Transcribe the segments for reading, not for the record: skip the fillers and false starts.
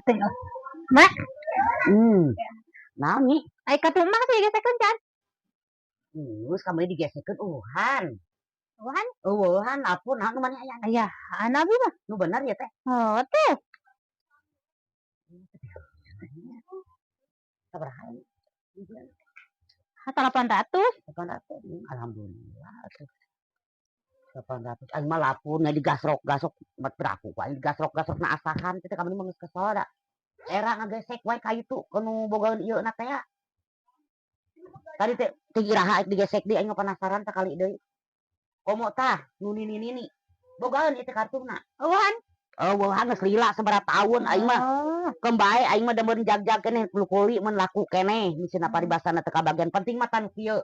Tengok. Mak, Naon, Nyi? Ai kartu emak sih digesekeun can? Geus kamari digesekeun euweuhan. Euweuhan? Euweuhan apun naon nu maneh aya? Aya, abi mah. Nu bener ya teh? Oh, teh. Sabaraha? 800. 800. Alhamdulillah atuh. 800 aing mah lapun digasrok-gasrok mat beraku ku aing digasrok-gasrok na asahan teh kamari mah geus kesel da. Era ngagesek wae ka itu nu bogaeun ieu na teh ya. Tadi teh teh iraha digesek deui, aing mah penasaran sakali deui. Komo tah nu nini-nini. Bogaeun ieu teh kartuna. Euweuhan. Euweuhan geus lila sabaraha taun aing mah. Oh. Keun bae aing mah demen jag-jag keneh kuli mun laku keneh misalna paribasana teu kabagian, penting mah tan kieu.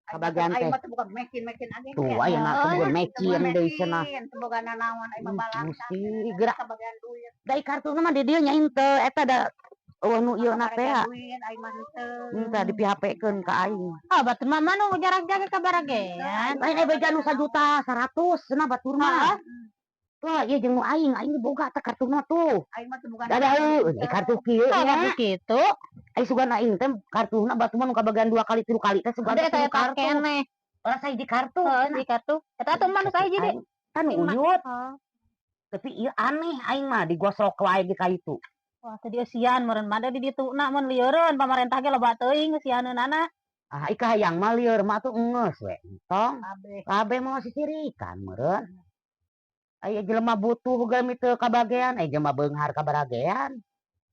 Kabagian Aing teh. mah teu boga mecin-mecin age. Tuh ayeuna teu boga mecin deui cenah. Teu boga nanaon aing mah balangsa. Gusti geura. Kabagian duit. Da kartuna mah di dieu nya henteu eta da euweuh nu ieu na teh. Duit aing mah henteu. Henteu di PHP-keun ka aing. Ah, batur mah nu jarak jaga ka baragean. Lain eh beja nu 1.100.000 cenah batur mah. Tuh, ieu jeung nu aing, aing boga teh kartuna tuh. Aing mah teu boga. Da heueuh kartu kieu Tah nya. kartu kitu. Ai sugan aing teh kartuna batur mah nu kabagian dua kali tilu kali teh sugan Ada teh eta kartu. Keneh. Ora sahiji kartu. Heeh, di kartu. Eta tuh mah nu sahiji deui. Kan uyut. Heeh. Tapi ieu aneh aing mah digosok wae ge ka itu. Wah, teu dieusian meureun mah da di dituna mun lieureun pamarentah ge loba teuing eusianeunana. Ah, ika hayang mah lieur mah atuh enggeus we. Tong. Kabeh. Kabeh mah sisirikan meureun. Aya jelema butuh ge teu kabagean, aya jelema beunghar kabaragean.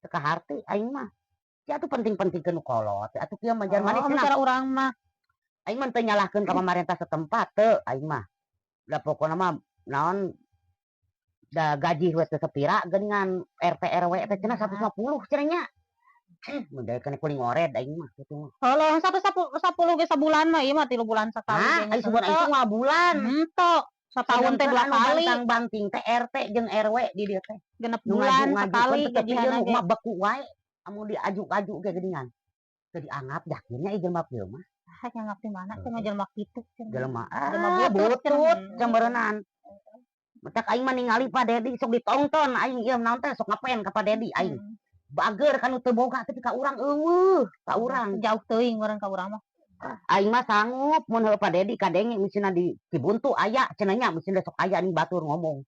Teu kaharti aing mah. Ya atuh penting-pentingkeun nu kolot. Atuh kieu mah jalma Oh, cenah. cara urang mah. Aing mah teu nyalahkeun ka pamarentah setempat teu aing mah. Da pokona mah naon da gaji we teu sepira geuningan RT RW teh cenah 150 cenah nya. Mun daekeun kuling ngored aing mah kitu mah. Kalau 110 ge sabulan mah, ieu mah 3 bulan sakali Hah, ge. ai sabulan aing mah bulan. Henteu. Satahun teh dua Sedangkan anu kali. Bantang-banting teh RT jeung RW di dieu teh. Genep Nu bulan ngaju-ngajukeun sekali teh tapi ieu gajihanna nu ge. mah beku wae. Amun diaju-aju ge geuningan. Teu dianggap yakinnya ieu jelema kieu mah. Ah, nganggap di mana cenah jelema kitu cenah. Jelema Jelema ah butut butut cenah. Cemberenan. Matak aing mah ningali Pak Dedi sok ditonton aing ieu naon teh sok ngapen ka Pak Dedi aing. Bager kan nu teu boga tapi ka urang euweuh, ka urang. Jauh teuing meureun ka urang mah. Aing mah sanggup mun heueuh Pak Dedi kadenge misalna di Cibuntu aya cenah nya, misalna sok aya ning batur ngomong.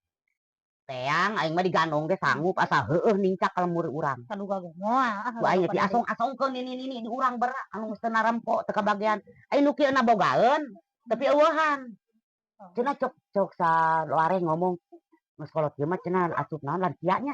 Teang aing mah digandong ge sanggup asal heueuh nincak ka lembur urang. Saduga ge moal ah. Ku aing teh diasong-asongkeun nini-nini di urang berak anu geus teu narempo teu kabagean. Ai nu kieu na bogaeun tapi euweuhan. Cenah cok cok sa lare ngomong geus kolot ieu mah cenah asup naon lansia nya.